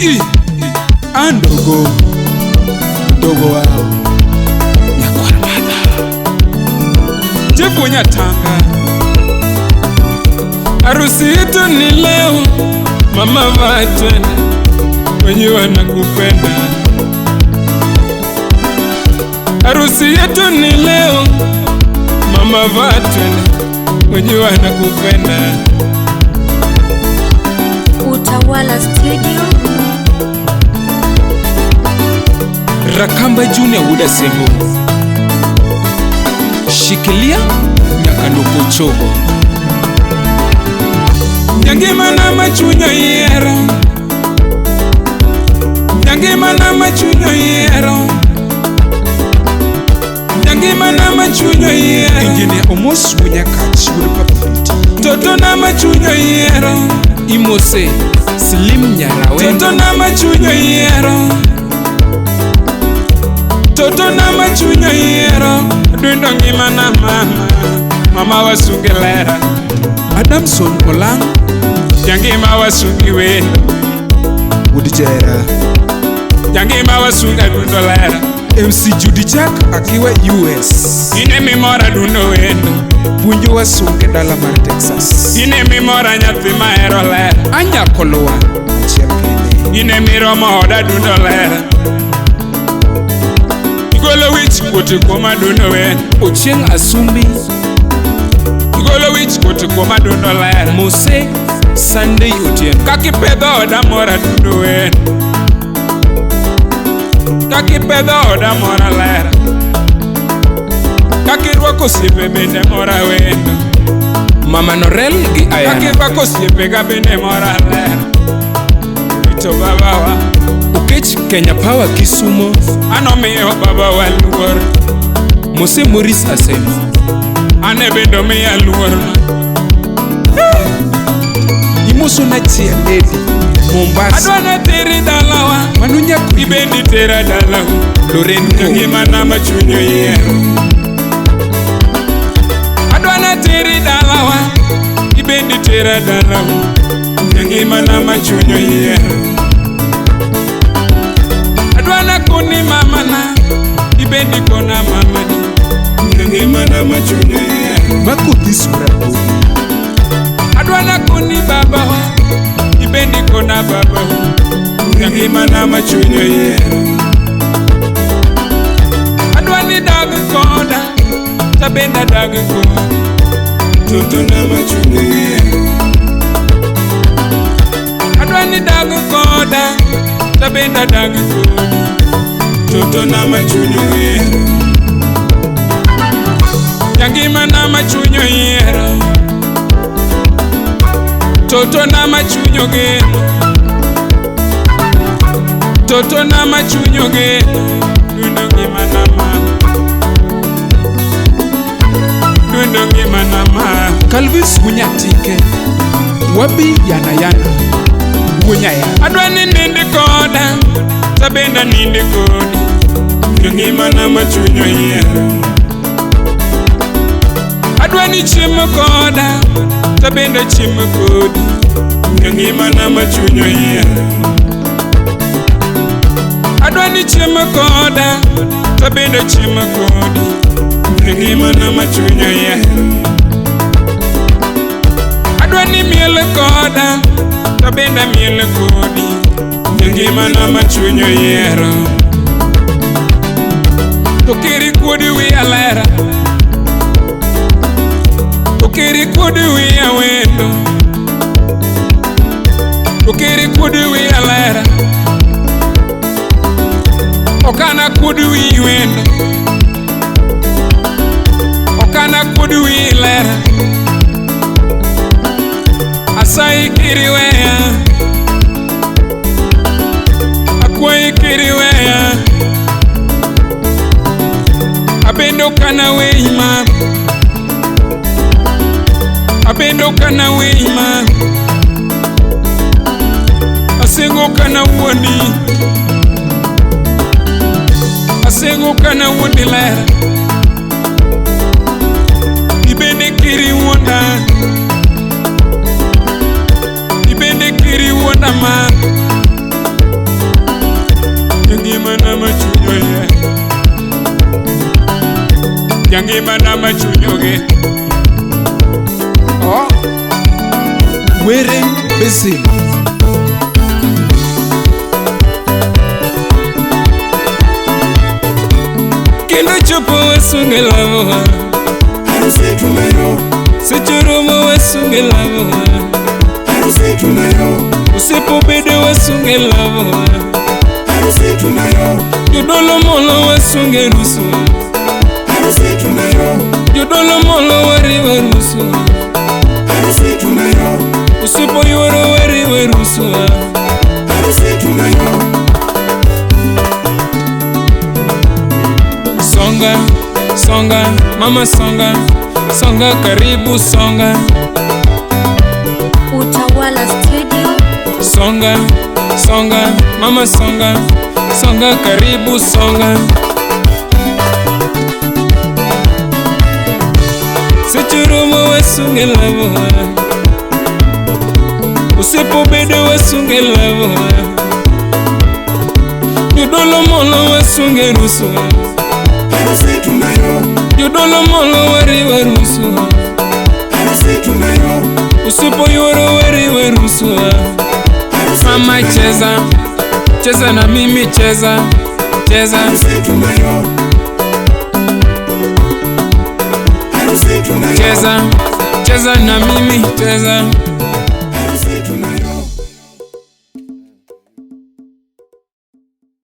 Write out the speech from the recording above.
I andogo dogo wao nyakwar madha Jeff Nyatanga. Harusi yetu ni leo, mama vaa twende, wenye wanakupenda. Harusi yetu ni leo, mama vaa twende, wenye wanakupenda. Utawala Studio. Rakamba Junior Wuda Sembo. Shikilia Nyakanuko Chogo. Nyangima machunya yiero. Nyangima machunya yiero. Nyangima machunya yiero. Engineer Omos Wunyakach Wuod Papa. Toto na machunya yiero. Imose Slim Nyarawe. Toto na machunya yiero. Toto na machunya yiero. Dundo ngima na mama. Mama wasunge lera. Adamson Olang. Jangima wasungi wendo. Wuod Jera. Jangima wasunga dundo lera. MC Judy Jack akiwa US. Ine mimora dundo wendo. Puonjo wasunge dala mar Texas. Ine mimora nyathi mahero lera. Anyakolowa achiel kende. Ine miromo oda dundo lera. Igolo wich kuot kuoma dundo wendo. Ochieng' Asumbi. Igolo wich kuot kuoma dundo lera. Mose Sunday Otieno. Kakipedho oda mora dundo wendo. Kakipedho oda mora lera. Kakirwako osiepe bende mora wendo. Mama Norel gi Ayana. Kakirwako osiepega bende mora lera. Rito babawa. Okech Kenya Power Kisumo. Anomiyo babawa luor. Mose Maurice Asem. Ane bende omiya luor. Imoso na chia lady Mombasa. Adwa nateri dalawa. Mano nyako Ibendi tera dalau. Loren Ko. Ngimana machunyo yiero. Adwa nateri dalawa. Ibendi tera dalau. Ngimana machunyo yiero. Adwa nakoni mamana. Ibendi kona mamani. Ngimana machunyo yiero. Makothi sura Bobi. Adwa nakoni babawa. Ibendi kona babawa. Ngimana machunyo yiero. Adwa ni dag koda, tabenda dag koda. Toto na machunyo yiero. Adwa ni dag koda, tabenda dag koda. Toto na machunyo yiero. Ngima na machunyo yiero. Toto na machunyo geno. Toto na machunyo geno. Dundo ngima na mama. Dundo ngima na mama. Calvis Wunyatike. Wabi Yana Yana. Wunyaya. Adwa ni nindi koda, tabenda nindi kodi. Ngima na machunyo yiero. Adwa ni chiemo koda, tabenda chiemo kodi. Ngima na machunyo yiero. Adwa ni chiemo koda, tabenda chiemo kodi. Ngima na machunyo yiero. Adwa ni miel koda, tabenda miel kodi. Ngima na machunyo yiero. To kiri kuodi wiya lera. To kiri kuodi wiya wendo. To kiri kuodi wiya lera. Okana kuodi wi wendo. Okana kuodi wi lera. Asayi kiri weya. Akwayi kiri weya. Abendo kana weyi ma. Abendo kana weyi ma. Asengo kana wuondi. Asengo kana wuondi lera. Ibende kiri wuonda. Ibende kiri wuonda ma. Jangimana machunyoge. Oh. Were Basil. Kendo chopo wasunge lavo. Harusi tunayo. Seche romo wasunge lavo. Harusi tunayo. Usipobedo wasunge lavo. Harusi tunayo. Jodolo molo wasunge rusu. Harusi tunayo. Jodolo molo wariwe rusu. Harusi tunayo. Usipoyuoro wariwe rusu. Harusi tunayo. Songa, songa, mama songa, songa karibu songa. Utawala Studio. Songa, songa, mama songa, songa karibu songa. Seche romo wasunge lavo. Usipobedo wasunge lavo. Jodolo molo wasunge rusu. Harusi tunayo. Jodolo molo wariwe rusu. Harusi tunayo. Usipoyuoro wariwe rusu. Harusi Mama tunayo. cheza, cheza na mimi cheza, cheza. Harusi tunayo. Harusi tunayo. Cheza, cheza na mimi cheza.